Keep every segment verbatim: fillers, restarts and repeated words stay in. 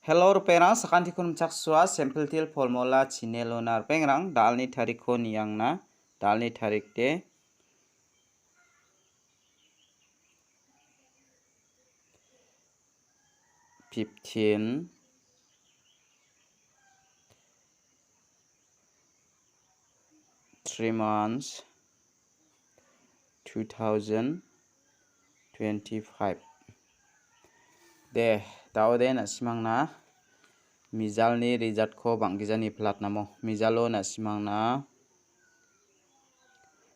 Hello, ripengrang, sakantikon nimchaksoa, Simple Teer Formula channel-ona ripengrang, da·alni tarikko niangna, da·alni tarik de fifteen, three months, two thousand twenty-five. De, da·ode na·simangna mijalni result-ko bang·gijani platnamo. Mijalo na·simangna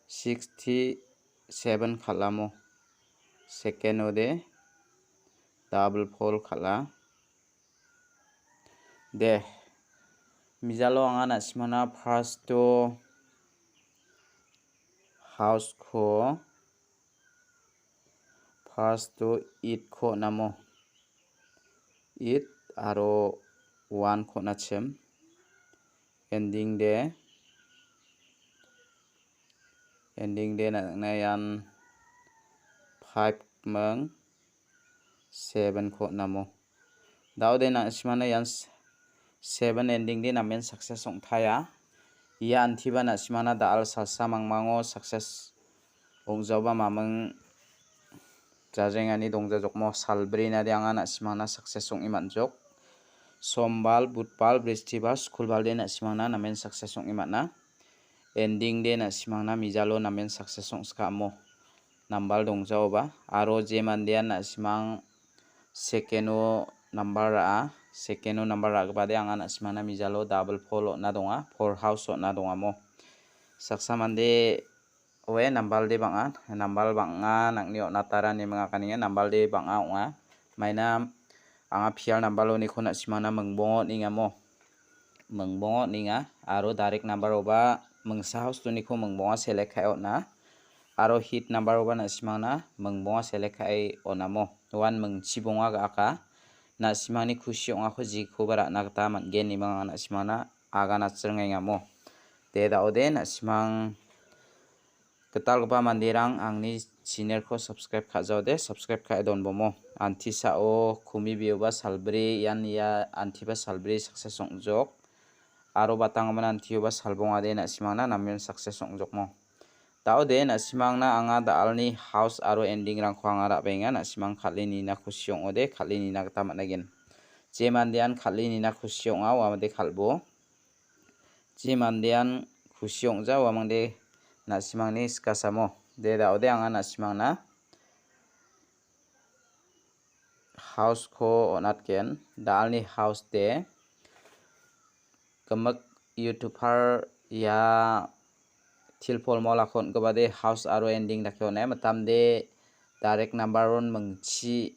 sixty-seven kal·amo. Second-ode double four kal·a. De, mijalo anga na·simangna first-o house-ko, first-o eight-ko on·amo. Eight aro one-ko on·achim. Ending de, ending de na·, na·na ian five ming seven-ko on·amo. Da·ode na·simangna ian s-, seven ending de namen success ong·taia. Ia antiba na·simangna da·al salsa mangmango success ong·jaoba maming jajrengani dongjajokmo, salbrina de anga na·simangna success ong·e man·jok. Sombal, Budbal, Bristibar, Skulbal de na·simangna namen success ong·e man·a. Ending de na·simangna mijalo namen success ong·skamo. Nambal dongjaoba. Aro je mandean na·simang second-o nambar ra·a. Second-o nambar ra·gipade anga na·simangna mijalo double four on·a donga. Four house on·a dongamo. Saksa mande oe nambalde bang·a. Nambal bang·a nang·ni on·atara ine mingakanenga. Nambalde bang·a ong·a. Maina anga pial nambaloniko na·simangna mingbongo on·engamo. Mingbongo on·enga. Aro direct nambar-oba mingsa house-oniko mingbonga select ka·e on·a. Aro hit nambar-oba na·simangna mingbonga select ka·e on·amo. Uan mingchi bonga ga·aka. Na·simangni kusi ong·ako jikoba ra·na gita man·gen ine anga na·simangna aganachringengamo. De da·ode na·simang gitalgipa manderang angni channel-ko subscribe ka·jaode, subscribe ka·e donbomo. Antisao kumi bioba salbri, ian ia antiba salbri success ong·jok. Aro batangaman antioba salbongade na·simangna namen success ong·jokmo. Da·ode na·simangna anga da·alni house aro ending-rangko anga ra·baenga, na·simang kal·e nina kusi ong·ode, kal·e nina gita man·aigen. Je mandean kal·e nina kusi ong·a, uamade kal·bo. Je mandean kusi ong·ja, uamangde na·simangni sikasamo. De da·ode anga na·simangna house-ko on·atgen. Da·alni house de gimik YouTuber ia Teer Formula-ko on·gipade house aro ending dake on·e. Mitamde direct number-on mingchi,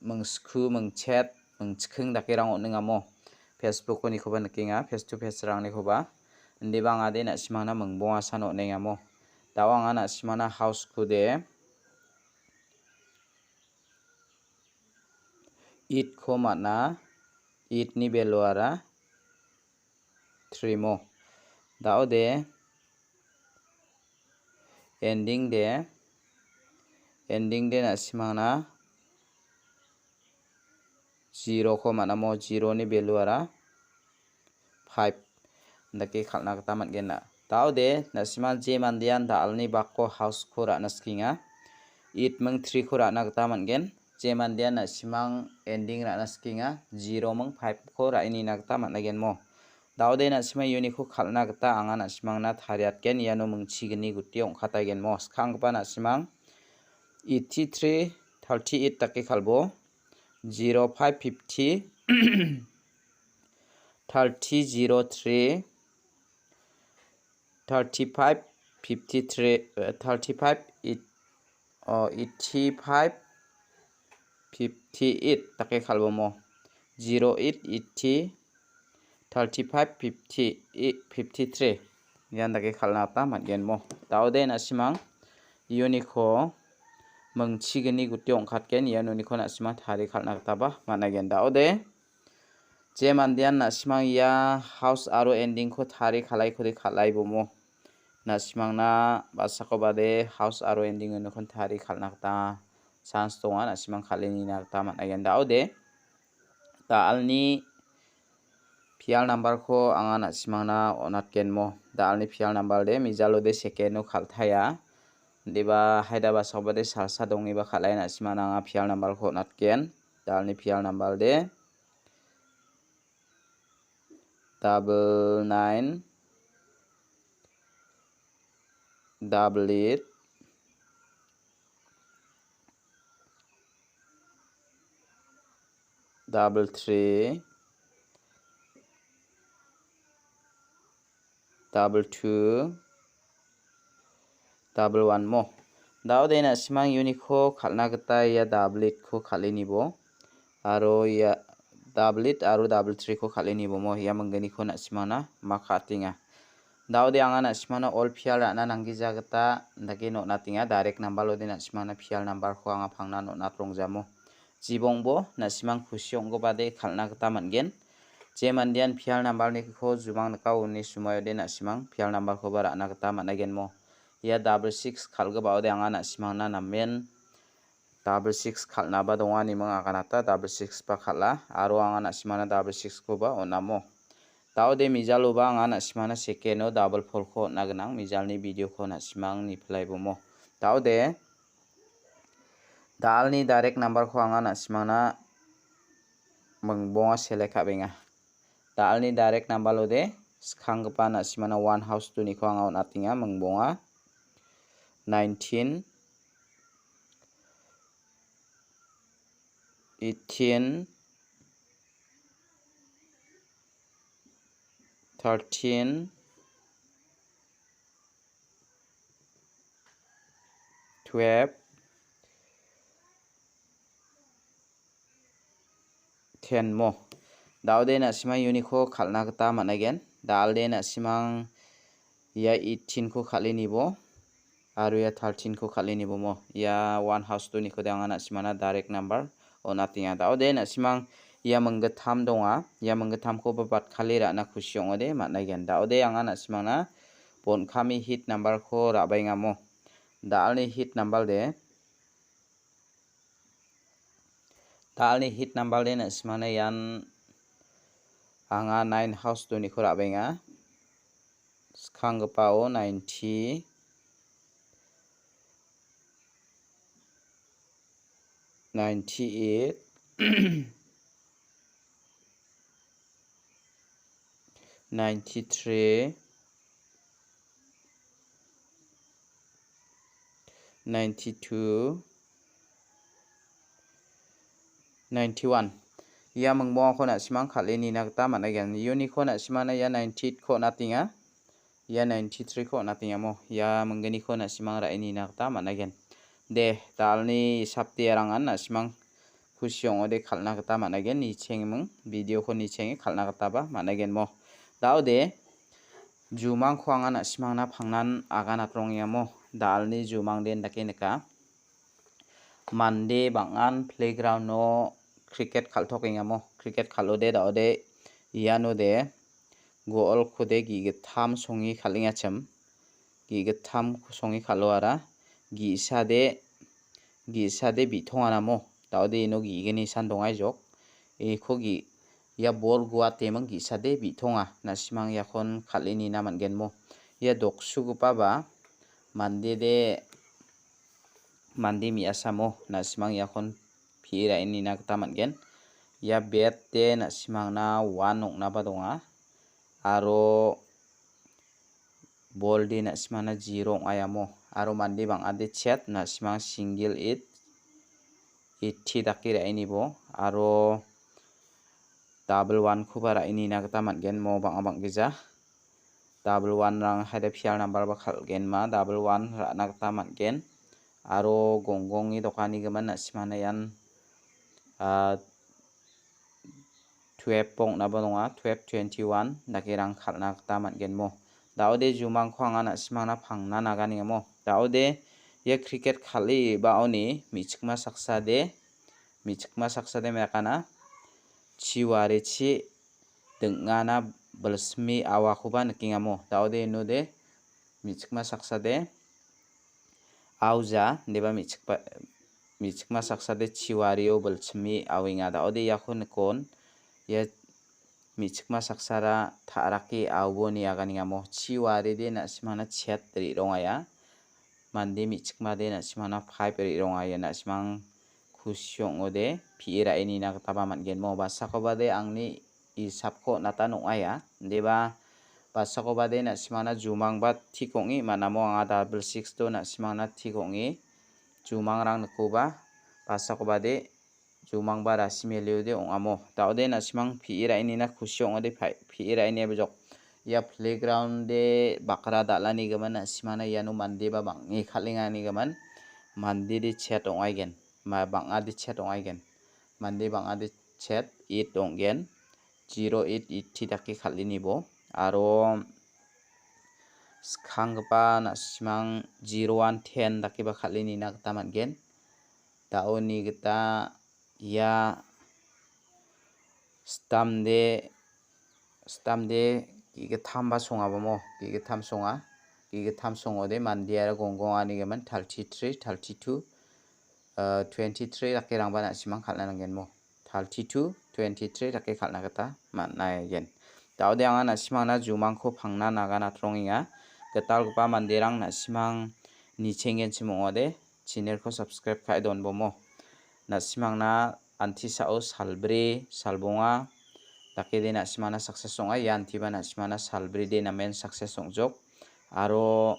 mingsku, mingchet, mingchiking dakerang on·engamo. Facebook-onikoba nikenga, face to face-rangnikoba. Indiba angade na·simangna mingbongasano on·engamo. Da·o anga na·simangna house-ko de eight-ko man·a, eight-ni value-ara three mo. Da·ode ending de, ending de na·simangna zero-ko man·amo, zero-ni value-ara five. Indake kal·na gita man·gen. Da·ode na·simang je mandean da·alni bakko house-ko ra·na sikenga. Eight ming three-ko ra·na gita man·gen. Je mandean na·simang ending ra·na sikenga. Zero ming five-ko ra·e nina gita man·agenmo. Da·ode na·simang ianiko kal·na gita anga na·simangna tariatgen. Iano mingchigni guti ong·kataigenmo. Skanggipa na·simang eighty three, thirty eight dake kal·bo. Zero five fifty, thirty zero three, thirty five fifty three, eh, thirty five eight, oh, eighty five fifty eight dake kal·bomo. Zero eight eighty thirty five fifty eight fifty three. Ian dake kal·na gita man·gen mo. Da·ode na·simang ianiko mingchigni guti ong·katgen, ianoniko na·simang tarie kal·na gitaba man·aigen. Da·ode je mandean na·simang ia house aro ending-ko tarie kal·aikode kal·aibomo. Na·simangna basako bade house aro ending-onikon tarie kal·na gita chance donga, na·simang kal·e nina gita man·aigen. Da·ode Da·alni pial numberko anga na·simangna on·atgenmo. Da·alni pial number de mijalode second-o kal·taia. Indiba haida basakobade salsa dongeba kal·aia na·simangna anga pial numberko on·atgen. Da·alni pial number de double nine, double eight, double three, double two, double one mo. Da·ode na·simang uniko kal·na gita ia double eight-ko kal·enibo. Aro ia double eight aro double three-ko kal·enibo mo. Ia mingginiko na·simangna ma ka·atenga. Da·ode anga na·simangna all pial ra·na nanggija gita dake on·atenga. Direct number-ode na·simangna pial number-ko anga pangna on·atrongjamo. Jibongbo na·simang kusi ong·gipade kal·na gita man·gen. Je mandean pial number-niko jumang nika uni sumaode na·simang pial number-koba ra·na gita man·aigenmo. Ia double six kal·gipaode anga na·simangna namen double six kal·naba donga, niming aganata double six ba kal·a, aro anga na·simangna double six-koba on·amo. Da·ode mijaloba anga na·simangna second-o double four-ko on·a gnang, mijalni video-ko na·simang nipilaibomo. Da·ode da·alni direct number-ko anga na·simangna mingbonga select ka·benga. Da·alni direct number-ode skanggipa na·simangna one house two-niko anga on·atenga, mingbonga nineteen, eighteen, thirteen, twelve, ten mo. Da·ode na·simang uniko kal·na gita man·aigen. Da·alde na·simang ia eighteen-ko kal·enibo aro ia thirteen-ko kal·enibo mo. Ia one house two-nikode anga na·simangna direct number on·atenga. Da·ode na·simang ia minggittam donga. Ia minggittamkoba batkale ra·na kusi ong·ode man·aigen. Da·ode anga na·simangna bon kami hit number-ko ra·baengamo. Da·alni hit number de Da·alni hit number de na·simangna ian anga nine house two-niko ra·baenga. Skanggipao ninety, ninety-eight, ninety-three, ninety-two, ninety-one. Ia mingbongako na·simang kal·e nina gita man·aigen. Uniko na·simangna ia ninety-eight-ko on·atenga. Ia ninety-three-ko on·atengamo. Ia mingginiko na·simang ra·e nina gita man·aigen. De, da·alni hisapde arangan na·simang kusi ong·ode kal·na gita man·aigen. Nichengming video-ko nichenge kal·na gitaba man·aigenmo. Da·ode, jumangko anga na·simangna pangnan agan atrongengamo. Da·alni jumang den dake nika. Mande bang·an playground-o cricket kal·tokengamo. Cricket kal·ode da·ode ianode go·olkode gi·gittam songe kal·engachim. Gi·gittam songe kal·oara. Gi·sade, gi·sade bi·tonganamo. Da·ode ino gi·gni san dongaijok. Eko gi-, ia bol guateming gi·sade bi·tonga. Na·simang iakon kal·e nina man·genmo. Ia doksugipaba mandede mande me·asamo na·simang iakon pie ra·e nina gita man·gen. Ia bet de na·simangna one ong·naba donga. Aro bol de na·simangna zero ong·aiamo. Aro mande bang·ade chet na·simang single eight, eighty dake ra·e nibo. Aro double one-koba ra·e nina gita man·gen mo bang·a bang·gija. Double one-rang haida pial number-ba kal·genma double one ra·na gita man·gen. Aro gonggongni dokanigimin na·simangna ian, ah, twelve-ba ong·naba donga, twelve, twenty-one dakerang kal·na gita man·gen mo. Da·ode jumangko anga na·simangna pangna naganengamo. Da·ode ia cricket kal·e ba·oni me·chikma saksade, me·chikma saksade mekana chiwarichi ding·ana bilsimi awakoba nikengamo. Da·ode inode me·chikma saksade auja, indiba me·chikba, me·chikma saksade chiwario bilsimi awenga. Da·ode iako nikon, Ia me·chikma saksara ta·rake aobo ine aganengamo. Chi waride na·simangna chet re·rongaia. Mande me·chikmade na·simangna five re·rongaia. Na·simang kusi ong·ode pi·e ra·e nina gitaba man·genmo. Basakobade angni isapko on·atan ong·aia. Indeba basakobade na·simangna jumangba tik ong·e, manamo anga double six do na·simangna tik ong·e jumangrang nikoba basakobade jumangba rasi meliode ong·amo. Daode na·simang pi·e ra·e nina kusi ong·ode pai-, pi·e ra·e ine bojok. Ia playground-de bakra dal·anigimin na·simangna iano mandeba bang·e kal·engani gimin. Mandede chet ong·aigen. Ma-, bang·ade chet ong·aigen. Mande bang·ade chet eight ong·gen. Zero eight eighty dake kal·inibo. Aro skanggipa na·simang zero one ten dakeba kal·e nina gita man·gen. Da·oni gita ia stamde, stamde ge·gittamba songabamo, ge·gittam songa. Ge·gittam songode mandeara gonggongani gimin thirty-three, thirty-two, ah, twenty-three dakerangba na·simang kal·na nanggenmo. Thirty-two, twenty-three dake kal·na gita man·aigen. Daode anga na·simangna jumangko pangna nagan atrongenga. Gitalgipa manderang na·simang nichenggenchim ong·ode, channel-ko subscribe ka·e donbomo. Na·simangna antisao salbri, salbonga dakede na·simangna success ong·a. Ia antiba na·simangna salbride namen success ong·jok. Aro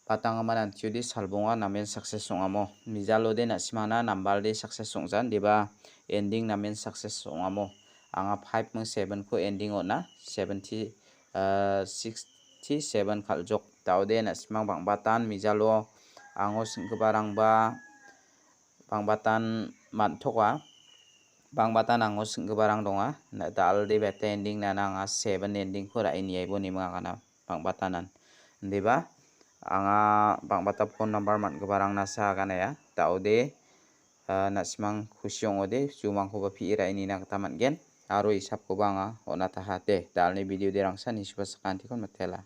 batanggimin antiode salbonga namen success ong·amo. Mijalode na·simangna nambalde success ong·jan, deba ending namen success ong·amo. Anga five ming seven-ko ending on·a, seventy, ah, sixty-seven kal·jok. Daode na·simang bang·batan mijalo ango sing·giparangba bang·batan man·toka. Bang·batan ango sing·giparang donga. Na, dalde beta ending nana anga seven ending-ko ra·e niaibo niming agana bang·batanan. Indiba anga bang·bata phone number man·giparangna sa aganaia. Daode, ah, na·simang kusi ong·ode, jumangkoba pi·e ra·e nina gita man·gen. Aro isapkoba anga on·ataha. De, dalni video de rangsa nisuba sakantikon mitela.